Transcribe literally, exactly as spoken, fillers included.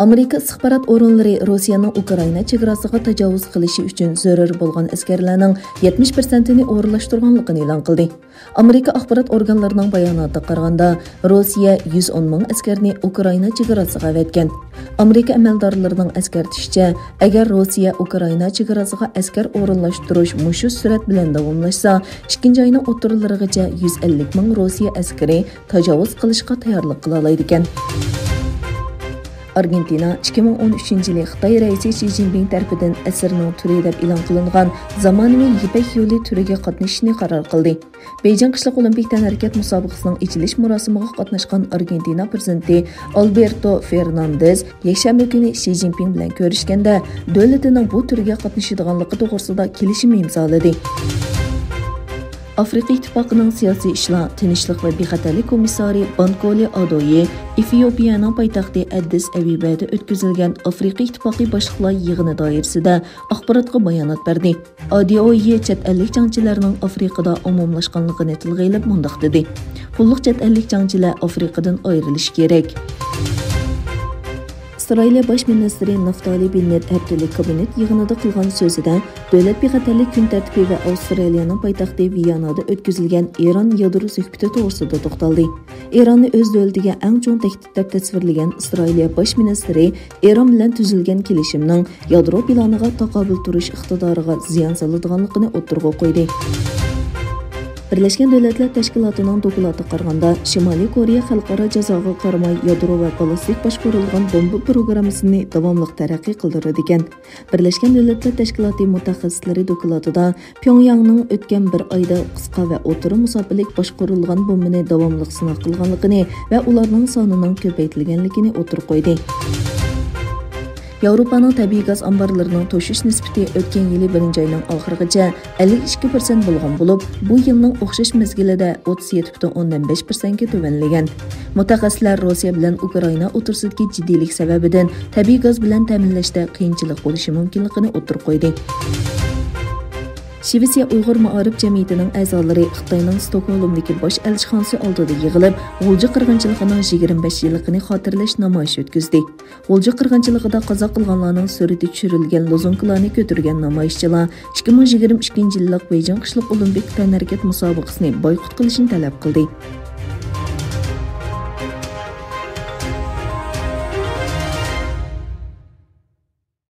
ئامېرىكا ئىستىخبارات ئورۇنلىرى روسىيەنىڭ ئۇكرائىنا چېگراسىغا تاجاۋۇز قىلىشى ئۈچۈن زۆرۈر بولغان ئەسكەرلەرنىڭ يەتمىش پىرسەنتىنى ئورۇنلاشتۇرغانلىقىنى ئېلان قىلدى. ئامېرىكا ئاخبارات ئورگانلىرىنىڭ باياناتىغا قارىغاندا، روسىيە يۈز ئون مىڭ ئەسكەرنى ئۇكرائىنا چېگراسىغا ئەۋەتكەن. ئامېرىكا ئەمەلدارلىرىنىڭ ئەسكەرتىشىچە، ئەگەر روسىيە ئۇكرائىنا چېگراسىغا ئەسكەر ئورۇنلاشتۇرۇش مۇشۇ سۈرئەت بىلەن داۋاملاشسا، ئىككىنچى ئاينىڭ ئوتتۇرىلىرىغىچە يۈز ئەللىك مىڭ روسىيە ئەسكىرى تاجاۋۇز قىلىشقا تەييارلىق قىلالايدىكەن. ئارگېنتىنا ئىككى مىڭ ئون ئۈچىنچى يىلى خىتاي رەئىسى شى جىنپىڭ تەرىپىدىن ئەسىرنىڭ تۈرى دەپ ئېلان قىلىنغان زامانىۋى يىپەك يولى تۈرىگە قاتنىشىشنى قارار قىلدى. بېيجىڭ قىشلىق ئولىمپىك تەنھەرىكەت مۇسابىقىسىنىڭ ئېچىلىش مۇراسىمىغا قاتناشقان ئارگېنتىنا پىرېزىدېنتى ئالبېرتو فېرناندېز يەكشەنبە كۈنى شى جىنپىڭ بىلەن كۆرۈشكەندە، دۆلىتىنىڭ بۇ تۈرگە قاتنىشىدىغانلىقى توغرىسىدا كېلىشىم ئىمزالىدى. ئافرىقا ئىتتىپاقىنىڭ سىياسىي ئىشلار، تىنچلىق ۋە بىخەتەرلىك كومىسسارى بانكولى ئادويى ئېفىوپىيەنىڭ پايتەختى ئەددىس ئەبىبەدە ئۆتكۈزۈلگەن ئافرىقا ئىتتىپاقى باشلىقلار يىغىنى دائىرىسىدە ئاخباراتقا بايانات بەردى. ئادىئويى چەت ئەللىك جەڭچىلەرنىڭ ئافرىقىدا ئومۇملاشقانلىقىنى تىلغا ئېلىپ مۇنداق دېدى: «قۇللۇق چەت ئەللىك جەڭچىلەر ئافرىقىدىن ئايرىلىشى كېرەك.» ئىسرائىلىيە باش مىنىستىرى نافتالى بېننېت ھەپتىلىك كابىنېت يىغىنىدا قىلغان سۆزىدە، دۆلەت بىخەتەرلىك كۈن تەرتىپى ۋە ئاۋسترالىيەنىڭ پايتەختى ۋىيانادا ئۆتكۈزۈلگەن ئىران يادرو سۆھبىتى توغرىسىدا توختالدى. ئىراننى ئۆز دۆلىتىگە ئەڭ چوڭ تەھدىت دەپ تەسۋىرلىگەن ئىسرائىلىيە باش مىنىستىرى ئىران بىلەن تۈزۈلگەن كېلىشىمنىڭ يادرو پىلانىغا تاقابىل تۇرۇش ئىقتىدارىغا زىيان سالىدىغانلىقىنى ئوتتۇرىغا قويدى. بىرلەشكەن دۆلەتلەر تەشكىلاتىنىڭ دوكلاتىغا قارىغاندا، شىمالىي كورېيە خەلقئارا جازاغا قارىماي يادرو ۋە بالىستىك باشقۇرۇلغان بومبا پروگراممىسىنى داۋاملىق تەرەققىي قىلدۇرىدىكەن. بىرلەشكەن دۆلەتلەر تەشكىلاتى مۇتەخەسسىسلىرى دوكلاتىدا پيۇڭياڭنىڭ ئۆتكەن بىر ئايدا قىسقا ۋە ئوتتۇرا مۇساپىلىك باشقۇرۇلغان بومبىنى داۋاملىق سىناق قىلغانلىقىنى ۋە ئۇلارنىڭ سانىنىڭ كۆپەيتىلگەنلىكىنى ئوتتۇرىغا قويدى. ياۋروپانىڭ تەبىئىي گاز ئامبارلىرىنىڭ توشۇش نىسبىتى ئۆتكەن يىلى بىرىنچى ئاينىڭ ئاخىرىغىچە ئەللىك ئىككى پىرسەنت بولغان بولۇپ، بۇ يىلنىڭ ئوخشاش مەزگىلىدە ئوتتۇز يەتتە پۈتۈن ئوندىن بەش پىرسەنتكە تۆۋەنلىگەن. مۇتەخەسسىسلەر روسىيە بىلەن ئۇكرائىنا ئوتتۇرىسىدىكى جىددىيلىك سەۋەبىدىن تەبىئىي گاز بىلەن تەمىنلەشتە قىيىنچىلىق بولۇشى مۇمكىنلىقىنى ئوتتۇرىغا قويدى. شىۋېتسىيە ئۇيغۇر مائارىپ جەمئىيىتىنىڭ ئەزالىرى خىتاينىڭ ستوكھولمدىكى باش ئەلچىخانىسى ئالدىدا يىغىلىپ، غۇلجا قىرغىنچىلىقىنىڭ يىگىرمە بەش يىللىقىنى خاتىرىلەش نامايىشى ئۆتكۈزدى. غۇلجا قىرغىنچىلىقىدا قازا قىلغانلارنىڭ سۈرىتى چۈشۈرۈلگەن لوزۇنكىلارنى كۆتۈرگەن نامايىشچىلار ئىككى مىڭ يىگىرمە ئىككىنچى يىللىق بېيجىڭ قىشلىق ئولىمپىك تەنھەرىكەت مۇسابىقىسىنى بايقۇت قىلىشنى تەلەپ قىلدى.